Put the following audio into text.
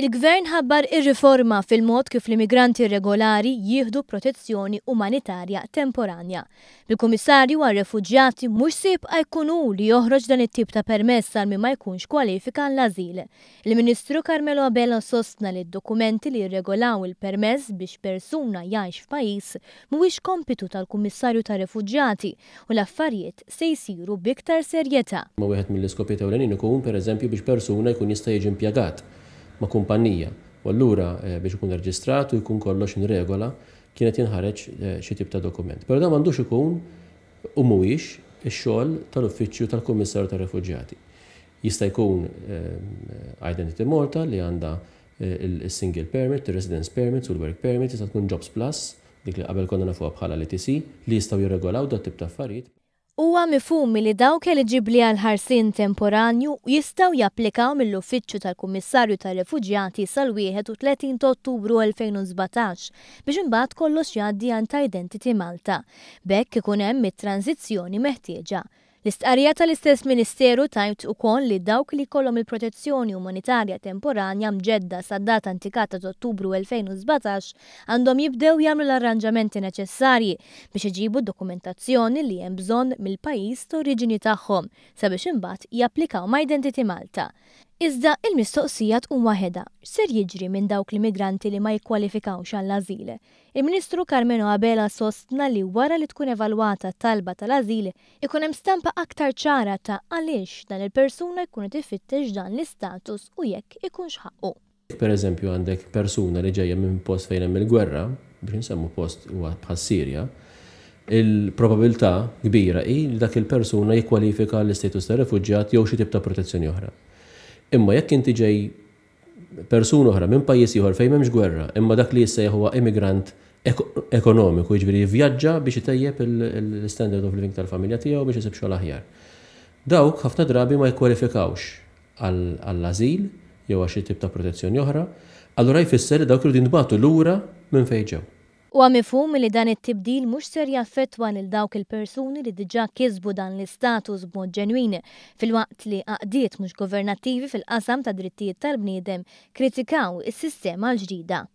Il-Gvern ħabbar ir-riforma fil-mod kif l-immigranti irregolari jieħdu protezzjoni umanitarja temporanja. Bil-Kummissarju għar-Refuġjati mhux se jibqa' jkun hu li joħroġ dan it-tip ta' permess għal min ma jkunx kwalifika għall-ażil. Il-Ministru Carmelo Abela sostna li d-dokumenti li jirregolaw il-permess biex persuna jgħix f'pajjiż mhuwiex kompitu tal-Kummissarju tar-Refuġjati u l-affarijiet se jsiru b'iktar serjetà. Imma wieħed mill-iskopijiet ewlenin ikun, per eżempju, biex persuna jkun jista' jiġi impjegat ma' kumpanija u allura biex ikun reġistrat u jkun kollox in regola kien qed jinħareġ xi tip ta' dokument. Però dan m'għandux ikun u mhuwiex ix-xogħol tal-Uffiċċju tal-Kummissarju tar-Refuġjati. Jista' jkun Identity Malta li għandha il-single permit, ir-residence permits u l-work permits, tista' tkun Jobs Plus, dik li qabel konna nafuha bħala l-ETC, li jistgħu jirregolaw dat-tip ta' affarijiet. Huwa mifhum li dawk eliġibbli għal ħarsien temporanju jistgħu japplikaw mill-Uffiċċju tal-Kummissarju tar-Refuġjati sal-31 ta' Ottubru 2017 biex imbagħad kollox jgħaddi għand Identity Malta. B'hekk ikun hemm it-tranżizzjoni meħtieġa. L-istqarrija tal-istess Ministeru tgħid ukoll li dawk li jkollhom il-protezzjoni umanitarja temporanja mġedda sad-data indikata ta' Ottubru 2017 għandhom jibdew jagħmlu l-arranġamenti neċessarji biex iġibu d-dokumentazzjoni li hemm bżonn mill-pajjiż t'oriġini tagħhom sabiex imbagħad japplikaw ma' Identity Malta. Iżda il-mistoqsija tqum waħedha, x'ser jiġri minn dawk l-immigranti li ma jikkwalifikawx għall-ażil? Il-Ministru Karmenu Abela sostna li wara li tkun evalwata t-talba tal-ażil, ikun hemm stampa aktar ċara ta' għaliex dan il-persuna jkun qed ifittex dan l-istatus u jekk ikunx ħaqqu. Jekk pereżempju għandek persuna li ġejja minn post fejn hemm il-gwerra, biex insemmu post huwa bħas-Sirja, il-probabilità kbira hi li dak il-persuna jikkwalifika għall-istatus ta' refuġjat jew xi tip ta' protezzjoni oħra. Imma jekk inti ġej persuna oħra minn pajjiż ieħor fejn m'hemmx gwerra, imma dak li jissejjaħ huwa immigrant ekonomiku, jiġifieri jivvjaġġa biex itejjeb l-istandard of living tal-familja tiegħu biex isib xogħol aħjar. Dawk ħafna drabi ma jikkwalifikawx għall-ażil jew għal xi tip ta' protezzjoni oħra, allura jfisser li dawk iridu jintbagħtu lura minn fejn ġew. Huwa mifhum li dan it-tibdil mhux ser jaffettwa lil dawk il-persuni li diġà kisbu dan l-istatus b'mod ġenwin, filwaqt li għaqdiet mhux governattivi fil-qasam tad-drittijiet tal-bniedem kritikaw is-sistema l-ġdida.